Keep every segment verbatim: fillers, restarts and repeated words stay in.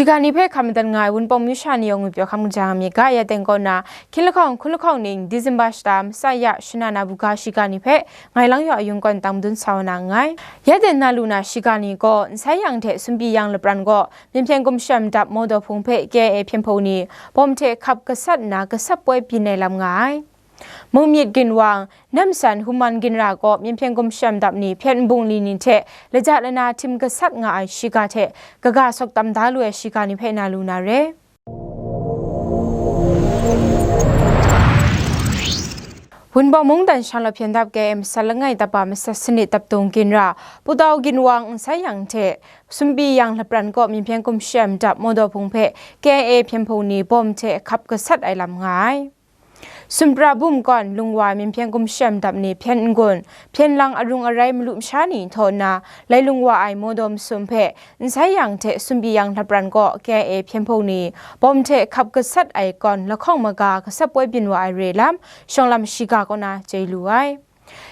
Shiga ni hpe hkam madat nga ai Wunpawng myu sha ni yawng ngwi pyaw hkam kaja nga myit ga, ya teng kaw na, hkying lahkawng, hkun lahkawng ning, December shata, masha ya, shana na buga shiga ni hpe, ngai lang yaw ayung kawn tang madun sa wa na nngai. Ya teng na lu na shiga ni gaw, nsai yang hte sumpi yang lapran gaw, Myen hpyen gumshem dap Mawdaw Hpung hpe K I A hpyen hpung ni, bawm hte hkap gasat nna, gasap poi byin ai lam nga ai. Mungmyit ginwang, Namsan Human Ginra gaw Myen hpyen gumshem dap ni hpyen nbungli ni hte laja lana htim gasat nga ai shiga hte kaga sawk tam da lu ai shiga ni hpe na lu na re. Wunpawng mungdan shanglawt hpyen dap K I A masat langai dap a masat sanit dap dung ginra, Putau ginwang nsai yang hte sumpi yang lapran kaw Myen hpyen gumshem dap Mawdaw Hpung hpe K I A hpyen hpung ni bawm hte hkap gasat ai lam nga ai. Sumnapra bum kawn lung wa ai Myen hpyen gumshem dap ni hpyen n-gun, hpyen lang arung arai malu masha ni htaw nna, lai lung wa ai Mawdaw masum hpe nsai yang hte sumpi yang lapran kaw K I A hpyen hpung ni bawm hte hkap gasat ai kawn lahkawng maga gasap poi byin wa ai re lam, shawng lam shiga kaw na chye lu ai.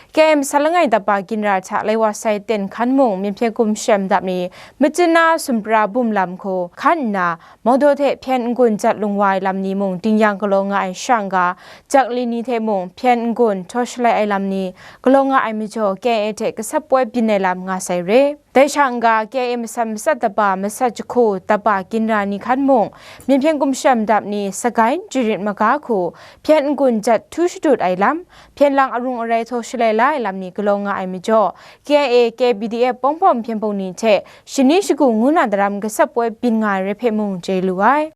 K I A masat langai dap a ginra hta lai wa sai ten hkan mung, Myen hpyen gumshem dap ni, Myitkyina Sumnapra bum lam hku hkan nna, Mawdaw hte hpyen n-gun jat lung wa ai lam ni mung ding yang galaw nga ai shang ga, jakli ni hte mung hpyen n-gun htaw shalai ai lam ni galaw nga ai majaw, K I A hte gasap poi byin ai lam nga sai re. Dai sha n-ga, K I A masat matsat dap a, masat jahku dap a ginra ni hkan mung, Myen hpyen gumshem dap ni sagai jarit maga hku hpyen n-gun jat htu shadut ai lam, hpyen lang arung arai htaw shalai la ai lam ni galaw nga ai majaw, K I A, K B D F, Pawngpawm hpyen hpung ni hte shani shagu ngu na daram gasap poi byin nga ai re hpe mung chye lu ai.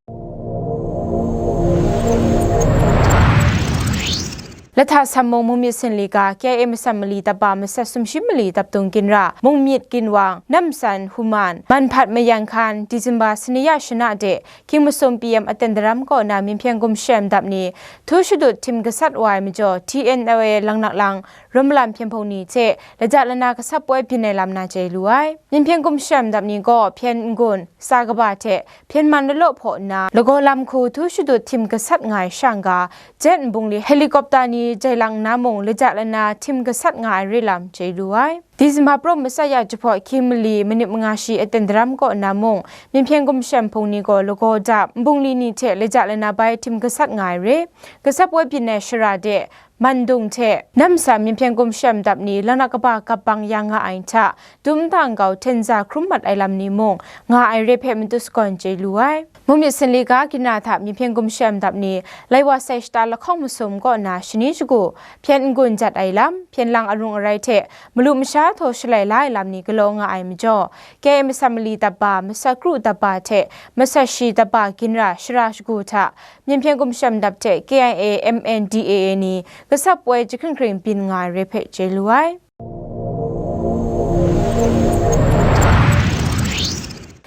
Lahta Sammung Mungmyit Sinli ga, K I A masat mali dap a, masat sumshi mali dap dung ginra, Mungmyit ginwang, Namsan Human, Manhpat Mayan Hkan, December sani ya shana de, hkying masum P M aten daram kaw na Myen hpyen gumshem dap ni, htu shadut htim gasat wa ai majaw, T N L A Langnak Lang, Rum Malam hpyen hpung ni hte laja lana gasap poi byin ai lam na chye lu ai. Myen hpyen gumshem dap ni gaw hpyen n-gun, tsa kaba hte hpyen man lalaw hpaw nna, lagaw lam hku htu shadut htim gasat nga ai shang ga, jet nbungli helicopter ni jai lang nna mung laja lana htim gasat nga ai re lam chye lu ai. December prum masat ya jahpawt hkying mali manit manga shi aten daram kaw nna mung, Myen hpyen gumshem hpung ni gaw lagaw dap, nbungli ni hte laja lana bai htim gasat nga ai re, gasap woi byin ai shara de, Mandung hte Namsan Myen hpyen gumshem dap ni, Langnak kaba kap bang ya nga ai hta, dum nta nkau hten za hkrum mat ai lam ni mung nga ai re hpe matut sagawn chye lu ai. Mungmyit Sinli ga ginra hta Myen hpyen gumshem dap ni, lai wa sai shata lahkawng masum kaw na shani shagu, hpyen n-gun jat ai lam, hpyen lang arung arai hte malu masha htaw shalai la ai lam ni galaw nga ai majaw, K I A masat mali dap ba, masat kru dap ba hte masat shi dap ba ginra shara shagu hta, Myen hpyen gumshem dap hte K I A M N D A A ni gasap woi jahkring hkring byin nga ai re hpe chye lu ai.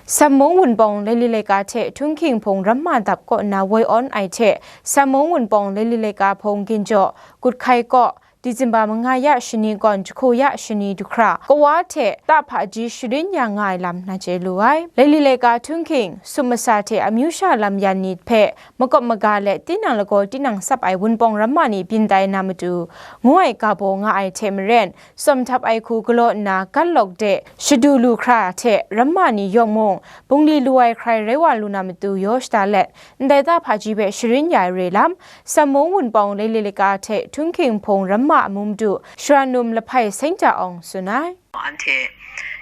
Sammung Wunpawng laili laika hte Htunghking Hpung ramma dap kaw nna woi awn ai hte, Sammung Wunpawng laili laika hpung ginjaw, Guthkai kaw, Disemba manga ya shani kawn jahku ya shani du hkra, kawa hte tahpaji sharin ya nga ai lam na chye lu ai. Laili laika Htunghking, Sup Masa hte amyu sha lam yan ni hpe makawp maga let tinang lagaw tinang tsap ai Wunpawng ramma ni byin tai na matu, ngu ai ga baw nga ai hte maren, tsawm htap ai hku galaw nna, Gatlawk de shadu lu hkra hte ramma ni yawng mung, bungli lu ai hkrai rai wa lu na matu yaw shada let, ndai tahpaji hpe sharin ya ai re lam, Sammung Wunpawng laili laika hte Htunghking Hpung ramma amu madu, Shara Num Lahpai Seng Ja Awng tsun ai. Anhte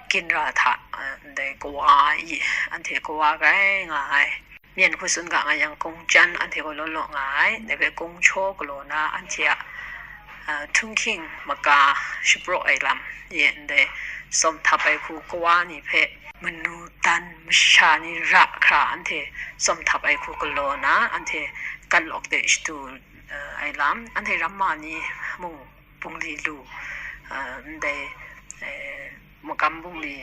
ginra hta, eh, ndai kawa i, anhte kawa grai nga ai. Myen hku tsun ga nga yang, kungjan anhte gaw law law nga ai, dai hpe kungchaw galaw na anhte a, eh, Htunghking maka shapraw ai lam, ye ndai tsawm htap ai hku kawa ni hpe manu dan masha ni ra hkra anhte tsawm htap ai hku galaw na, anhte Gatlawk de shadu, eh, ai lam, anhte ramma ni mung bungli lu, eh, ndai, eh, makam bungli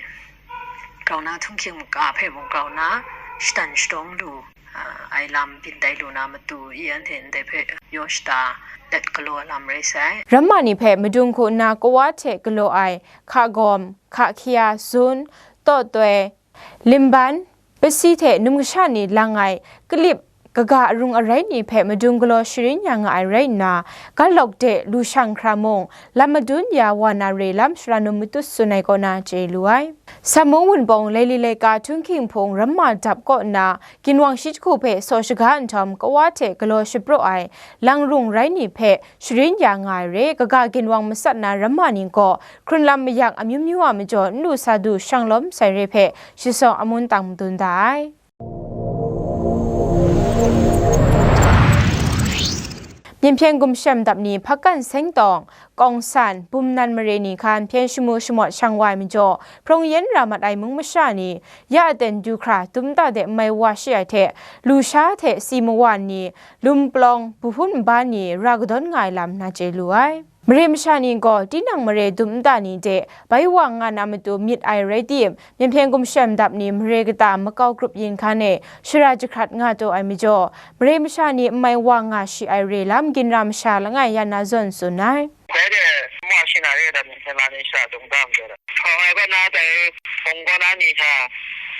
grau na, Htunghking maka hpe mung grau na, shatan shadawng lu, eh, ai lam byin tai lu na matu i, anhte ndai hpe yaw shada let galaw ai lam rai sai. Ramma ni hpe madung hku nna kawa hte galaw ai, hka gawm, hka hkya, zun, tawtoi, limban, pasi hte num kasha ni lang ai, kalip, kaga arung arai ni hpe madung galaw sharin ya nga ai rai nna, Galok de lu shang hkra mung, lam madun ya wa na re lam Sara Num Matut tsun ai kaw na chye lu ai. Sam mung wunpawng laili laika htunghking hpung ramma dap kaw nna, ginwang shi jahku hpe saw shaga nhtawm, kawa hte galaw shapraw ai langrung rai ni hpe sharin ya nga ai re, kaga ginwang matsat na ramma ni gaw hkrunlam mayak amyu myu a majaw n lu sa du shang lawm sai re hpe shi saw amun tang madun da ai. Myen hpyen gumshem dap ni hpakan seng tawng, kawngsan, bum nan mare ni hkan hpyen shamu shamawt shang wa ai majaw, hprawng yen ra mat ai mung masha ni, ya aten du hkra dum nta de n mai wa shi ai hte, lusha hte si mawan ni, lum palawng, bahun nba ni ra kadawn nga ai lam na chye lu ai. Mare masha ni gaw tinang mare dum nta ni de bai wa nga na matu myit ai rai tim, myen hpyen gumshem dap ni mare kata makau grup yin hkan e shara jahkrat nga taw ai majaw, mare masha ni n mai wa nga shi ai re lam ginra masha langai ya na zawn tsun ai. Dai de, ma shi na re da, myen hpyen la ni shara dum ga myit ai da. Hpawng ai kaw na dai, hpawng kaw na ni hta,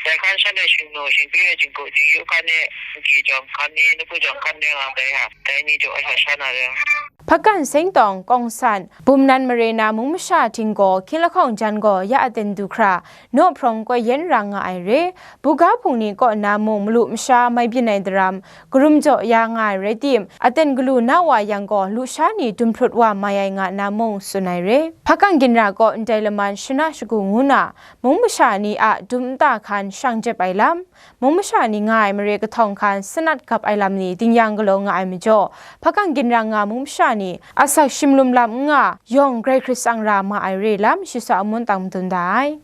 dai hkan shan e shingnu, shingpyi e jingku, jingyu hkan e, nki jawng hkan ni, nawku jawng hkan ni nga dai hta, dai ni jaw ai hta sha na re. Hpakan seng tawng, kawngsan, bum nan mare na mung masha htinggaw, hkying lahkawng jan gaw ya aten du hkra, naw hprawng koi yen ra nga ai re, buga hpung ni kaw na mung malu masha mai byin ai daram, karum jaw ya nga ai rai tim, aten galu na wa yang gaw, lusha ni dum hprut wa mai ai nga na mung tsun ai re. Hpakan ginra kaw ndai laman shana shagu ngu na, mung masha ni a dum nta hkan shang jep ai lam, mung masha ni nga ai mare kahtawng hkan sanat gap ai lam ni ding yang galaw nga ai majaw, hpakan ginra nga mung masha ni asak shim lum lam n nga, yawng grai hkrit tsang ra ma ai re lam shi saw amun tang madun da ai.